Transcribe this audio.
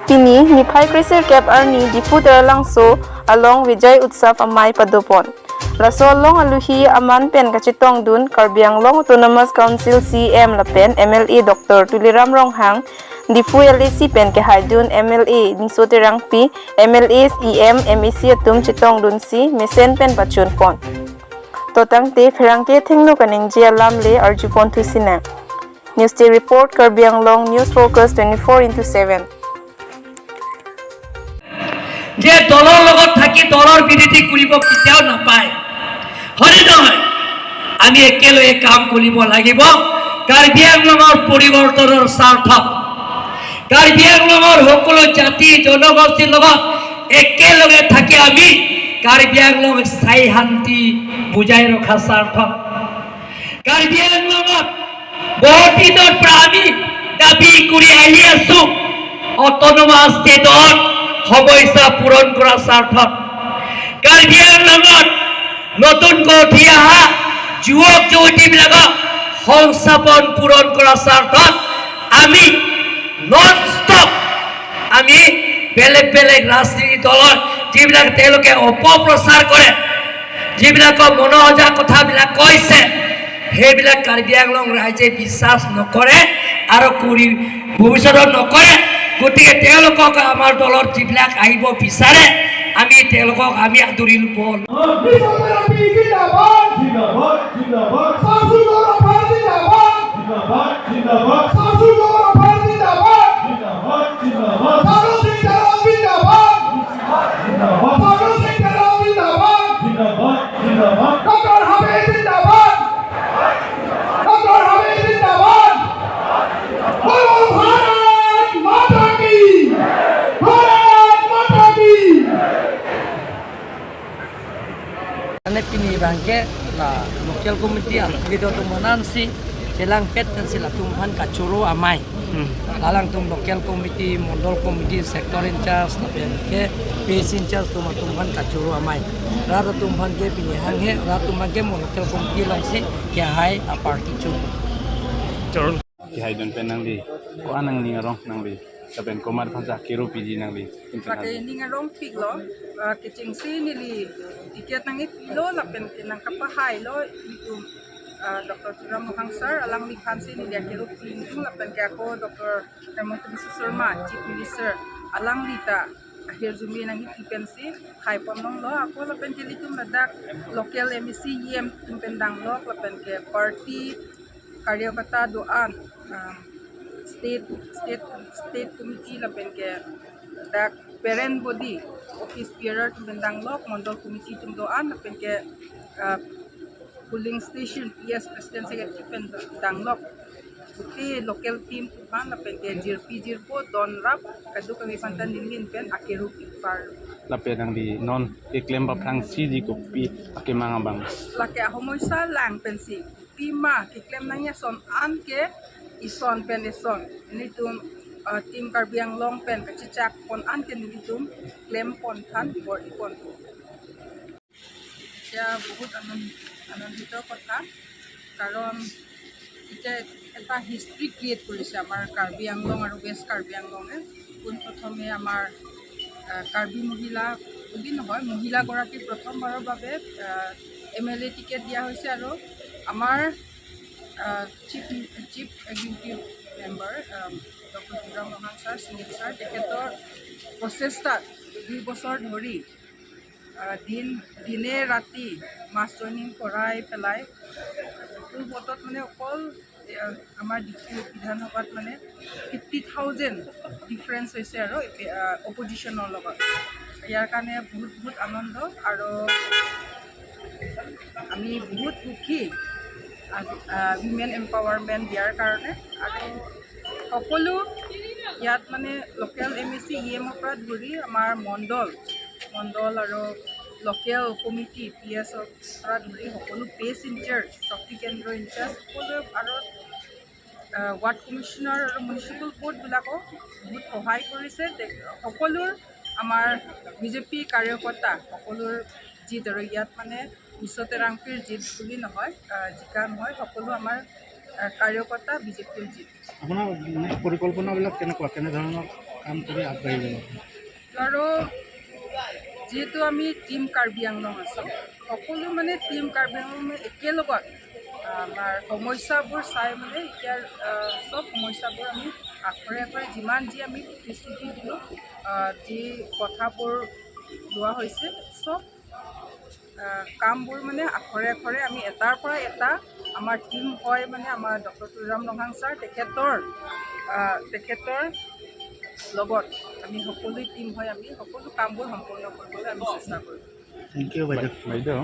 Pini Niphai Krisir Cap Arni Diphu Taralangso along Vijay Utsav Amai Padupon. Laso along aluhi aman pen kachitong dun Karbi Anglong Autonomous Council CM lapen MLA Dr. Tuliram Ronghang Diphu LAC pen ke haidun MLA Ningso Terangpi MLA EM MEC atum chitong dun si mesen pen pachun pon. Totang te pherangte thingnu kaning ji alam le arjupon thusina. News Day Report, Karbi Anglong News Focus 24/7. যে দলৰ লগত থাকি দলৰ বিৰোধী কৰিব কেতিয়াও নাপায়, হয়নে নহয়? আমি একেলগে কাম কৰিব লাগিব কাৰ্বি আংলঙৰ পৰিৱৰ্তনৰ স্বাৰ্থত। কাৰ্বি আংলঙৰ সকলো জাতি জনগোষ্ঠীৰ লগত একেলগে থাকি আমি কাৰ্বি আংলং স্থায়ী শান্তি বুজাই ৰখা স্বাৰ্থত, কাৰ্বি আংলঙত বহুত দিনৰ পৰা আমি দাবী কৰি আহি আছো অট'নমাছ ষ্টেটত সমস্যা পূৰণ কৰাৰ স্বাৰ্থত, কাৰ্বি আংলঙত নতুনকৈ উঠি অহা যুৱক যুৱতীবিলাকক সংস্থাপন পূৰণ কৰাৰ স্বাৰ্থত আমি নন ষ্টপ আমি বেলেগ বেলেগ ৰাজনীতি দলৰ যিবিলাক তেওঁলোকে অপপ্ৰচাৰ কৰে, যিবিলাকৰ মনোসজা কথাবিলাক কৈছে, সেইবিলাক কাৰ্বি আংলং ৰাইজে বিশ্বাস নকৰে আৰু কৰি ভৱিষ্যতত নকৰে। গতিকে তেওঁলোকক আমাৰ দলত যিবিলাক আহিব বিচাৰে, আমি তেওঁলোকক আমি আদৰি ল'ব। জিন্দাবাদ। জিন্দাবাদ, জিন্দাবাদ। শামসুজ্জোহা জিন্দাবাদ। জিন্দাবাদ, জিন্দাবাদ। শামসুজ্জোহা জিন্দাবাদ। জিন্দাবাদ, জিন্দাবাদ। সাধু সিং তেৰং জিন্দাবাদ। জিন্দাবাদ। সাধু সিং তেৰং জিন্দাবাদ। জিন্দাবাদ, জিন্দাবাদ। ডক্টর হাবিব জিন্দাবাদ। ডক্টর হাবিব জিন্দাবাদ। বলো ভারত মাতা কি! ভারত মাতা কি! মানে pini bangke la local committee al gitu tu manansi selang pet kan sila tumhan kachuru amai lalang tum local committee, mondol committee, sector in charge la pen ke PS in charge tum tumhan kachuru amai ra tumhan ke pini hang he ra tumhan ke local committee long si ke hai a party chu. Ki hai don pen nang li ko anang ni arong nang li ta pen komar phan sa ki ro pi ji nang li. Lake ning arong pik lo ke ching si ni li tiket nang ipilo la pen ke nang kapahai lo itu Dr. Turam Ronghang sir alang ni khan si ni li ke ro pi la pen ke ako Dr. Hemanta Biswa Sarma Chief Minister alang li ta ahir jumi nang ipi pen si khai pon long lo ako la pen ke litum ladak local MEC EM tum pen dang lo la pen ke party karyakata doan state committee la pen ke dak parent body office bearer tum bendang lok mondol committee tum do an pen ke polling station PS president secretary pen dang lok buti local team tu la pen ke jirpi jirpo don rap kadu kami pantan nilin pen akeru par. La pen nang li non ke klem ba phrang si ji ko pi ake manga bang. Lake homoisa lang pen si pima ke klem nangya son an ke ison pen ison ini tum team Karbi Anglong pen ka chichak pon an ke nilitum klem pon than bor ipon. এতিয়া বহুত আনন্দিত কথা, কাৰণ এতিয়া এটা history create কৰিছে আমাৰ কাৰ্বি আংলং আৰু ৱেষ্ট কাৰ্বি আংলঙে। পোনপ্ৰথমে আমাৰ কাৰ্বি মহিলা বুলি নহয়, মহিলাগৰাকীক প্ৰথমবাৰৰ বাবে এমএলএ টিকেট দিয়া হৈছে আৰু আমাৰ chief executive member Doctor Tuliram Ronghang sir, Sunil sir, তেখেতৰ প্ৰচেষ্টাত 2 বছৰ ধৰি দিনে ৰাতি মাছ জইনিং কৰাই পেলাই বিপুল ভোটত মানে অকল আমাৰ ডিফু বিধানসভাত মানে 50,000 ডিফাৰেঞ্চ হৈছে আৰু অপজিশ্যনৰ লগত। ইয়াৰ কাৰণে বহুত বহুত আনন্দ আৰু আমি বহুত সুখী উইমেন এম্পাৱাৰমেণ্ট দিয়াৰ কাৰণে। আৰু সকলো ইয়াত মানে লোকেল এমইচি ইএমৰ পৰা ধৰি আমাৰ মণ্ডল আৰু লোকেল কমিটি পি এছৰ পৰা ধৰি সকলো পেজ ইনচাৰ্জ, শক্তি কেন্দ্ৰ ইনচাৰ্জ সকলোৱে আৰু ৱাৰ্ড কমিশ্যনাৰ আৰু মিউনিচিপেল বৰ্ডবিলাকক বহুত সহায় কৰিছে। সকলোৰ আমাৰ বিজেপি কাৰ্যকৰ্তা সকলোৰ জিত আৰু ইয়াত মানে বিশ্ব তেৰাংপিৰ জিত বুলি নহয়, জিকা নহয়, সকলো আমাৰ কাৰ্যকৰ্তা বিজেপিৰ জিত। আপোনাৰ মানে পৰিকল্পনাবিলাক কেনেকুৱা, কেনেধৰণৰ? কাম কৰি আগবাঢ়ি যাব। আৰু যিহেতু আমি টীম কাৰ্বি আংলং আছোঁ, সকলো মানে টীম কাৰ্বি আংলং একেলগত আমাৰ সমস্যাবোৰ চাই মানে এতিয়া চব সমস্যাবোৰ আমি আখৰে আখৰে যিমান যি আমি প্ৰতিশ্ৰুতি দিলোঁ, যি কথাবোৰ লোৱা হৈছে, চব কামবোৰ মানে আখৰে আখৰে আমি এটাৰ পৰা এটা আমাৰ টীম হয়। মানে আমাৰ ডক্টৰ তুলিৰাম ৰংহাং ছাৰ, তেখেতৰ লগত আমি সকলোৱে টীম হৈ আমি সকলো কামবোৰ সম্পূৰ্ণ কৰিবলৈ আমি চেষ্টা কৰিম। Thank U বাইদেউ। বাইদেউ।